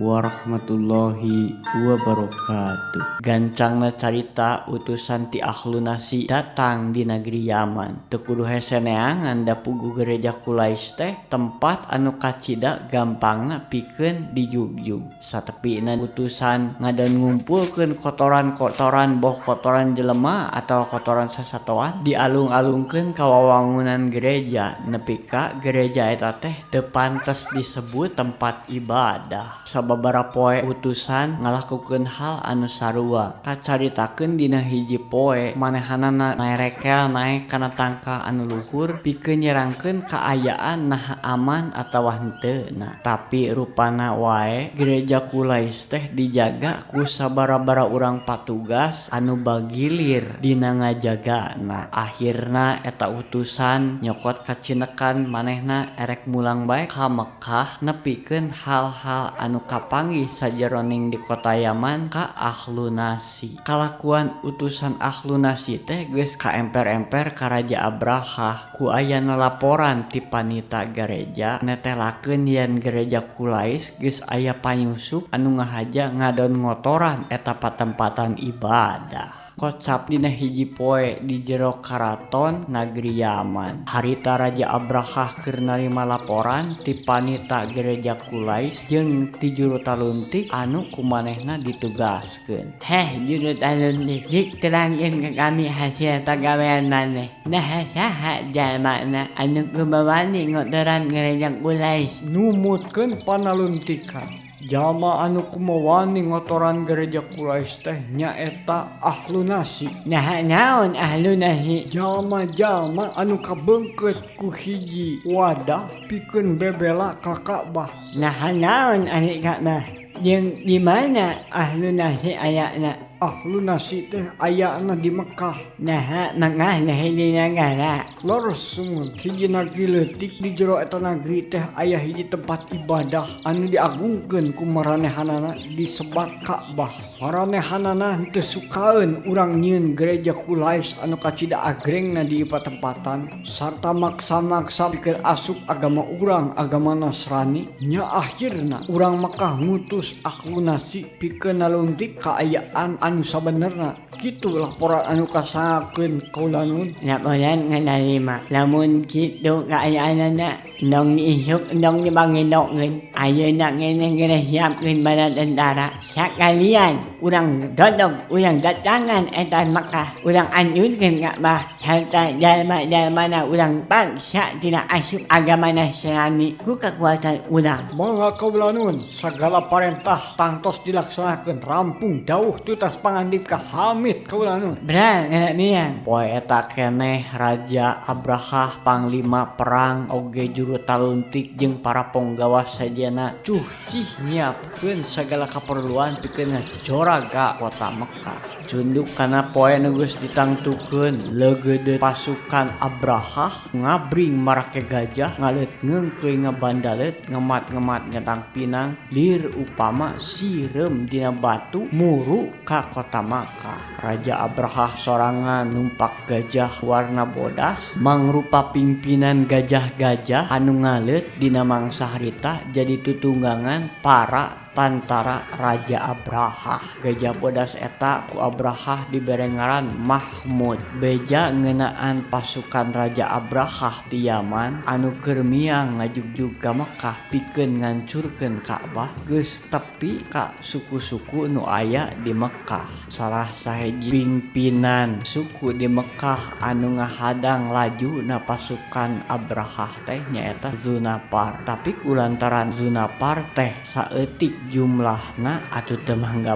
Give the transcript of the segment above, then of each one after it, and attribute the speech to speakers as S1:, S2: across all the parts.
S1: Warahmatullahi wabarakatuh. Gancangna carita utusan ti ahlu nasi datang di negeri Yaman. Teu kudu hese neangan da puguh gereja Quraisy teh tempat anu kacida gampangna pikeun dijugjug. Satepina utusan ngadon ngumpulkeun kotoran-kotoran, boh kotoran jelema atawa kotoran sasatoan, dialung-alungkeun ka wawangunan gereja nepi ka gereja eta teh teu pantes disebut tempat ibadah. Sababaraha poe utusan ngalakukeun hal anu sarua. Kacaritakeun dina hiji poe manehanana naerekel naek kana tangkal anu luhur pikeun nyerangkeun kaayaan naha aman atawa henteuna. Tapi rupana wae gereja Quraisy teh dijaga ku sabaraha urang patugas anu bagilir dina ngajagana. Akhirna eta utusan nyokot kacinekan manehna erek mulang bae ka Mekah nepikeun hal-hal anu kapanggih sajeroning di kota Yaman ka ahlu nasi. Kalakuan utusan ahlu nasi teh geus kaemper-emper ka Raja Abrahah. Ku ayana laporan ti panita gereja netelakeun yen gereja Quraisy geus aya panyusup anu ngahaja ngadon ngotoran eta patempatan ibadah. Kocap dina hiji poe di jero karaton nagri Yaman. Harita Raja Abrahah keur narima laporan ti panita gereja Quraisy jeung ti juru taluntik anu ku manehna ditugaskeun.
S2: Heh, juru taluntik, jik terangkeun ka kami hasil pagawean maneh. Nah, saha jalmana anu kumawani ngotoran gereja Quraisy?
S1: Numutkeun panaluntikan. Jalma anu kumawani ngotoran gereja Quraisy teh nyaeta ahlu nasi.
S2: Nah, naon ahlu nasi?
S1: Jalma-jalma anu kabeungkeut ku hiji wadah pikeun bebela ka Ka'bah.
S2: Nah, naon ahli Ka'bah? Jeung di mana ahlu nasi ayana?
S1: Ahlu nasi teh ayana di Mekah.
S2: Nah, Mekah teh hiji nagara?
S1: Leres sumuhun, hiji nagri leutik. Di jero eta nagri teh aya hiji tempat ibadah anu diagungkeun ku maranehanana, disebat Ka'bah. Maranehanana henteu sukaeun urang nyieun gereja Quraisy anu kacida agrengna di ieu patempatan sarta maksa-maksa pikeun asup agama urang, agama Nasrani. Nya, akhirna urang Mekah ngutus ahlu nasi pikeun naluntik kaayaan anu sabenerna. Kitu laporan anu kasangakeun, kaula nuhun.
S2: Laporan nganarima. Lamun kitu kaayaanana, endong isuk endong dipangendongkeun. Ayeuna keneh geura siapkeun bala tentara. Sakalian urang dodog, urang datangan eta Mekah, urang ancurkeun Ka'bah sarta jalma-jalmana, urang paksa tina asup agama Nasrani ku kakuatan urang.
S1: Mangga, kaula nuhun, sagala parentah tangtos dilaksanakeun. Rampung dawuh tutas pangandika, Hamid, kaula nuhun.
S2: Beral geura miang.
S1: Poe eta keneh Raja Abrahah, panglima perang oge juru taluntik jeung para ponggawa sejenna cuh cih nyiapkeun sagala kaperluan pikeun ngajorag ka kota Mekah. Cunduk kana poe nu geus ditangtukeun, leugeudeut pasukan Abrahah ngabring marake gajah, ngaleut ngeungkeuy, ngabandalet, ngemat-ngemat ngetang pinang, lir upama sireum dina batu, muru ka kota Makkah. Raja Abrahah sorangan numpak gajah warna bodas mangrupa pimpinan gajah-gajah anu ngaleut dina mangsa harita jadi tutunggangan para tantara Raja Abrahah. Gajah bodas eta ku Abrahah dibere ngaran Mahmud. Beja ngeunaan pasukan Raja Abrahah ti Yaman anu keur miang ngajugjug ka Mekah pikeun ngancurkeun Ka'bah geus tepi ka suku-suku nu aya di Mekah. Salah sahiji pimpinan suku di Mekah anu ngahadang lajuna pasukan Abrahah teh nyaeta Zunapar. Tapi kulantaran Zunapar teh saeutik jumlahna atuh teu mangga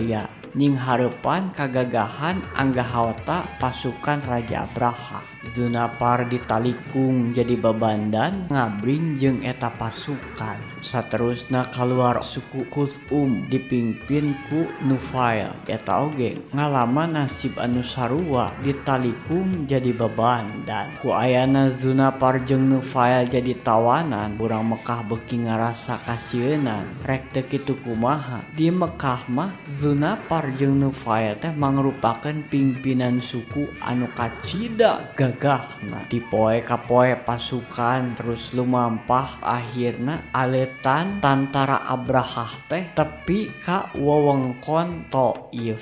S1: ya nyinghareupan kagagahan anggahaota pasukan Raja Abraha. Zunapar ditalikung jadi babandan ngabring jeung eta pasukan. Saterusna kaluar suku Khusum dipimpin ku Nufail. Eta oge ngalaman nasib anu sarua, ditalikung jadi babandan. Ku ayana Zunapar jeung Nufail jadi tawanan, urang Mekah beuki ngarasa kasieunan. Rek teu kitu kumaha, di Mekah mah Zunapar Miswar jeung Nufail teh mangrupakeun pimpinan suku anu kacida gagahna. Ti poe ka poe pasukan terus lumampah, akhirna aleutan tantara Abrahah teh tepi ka wewengkon Thaif.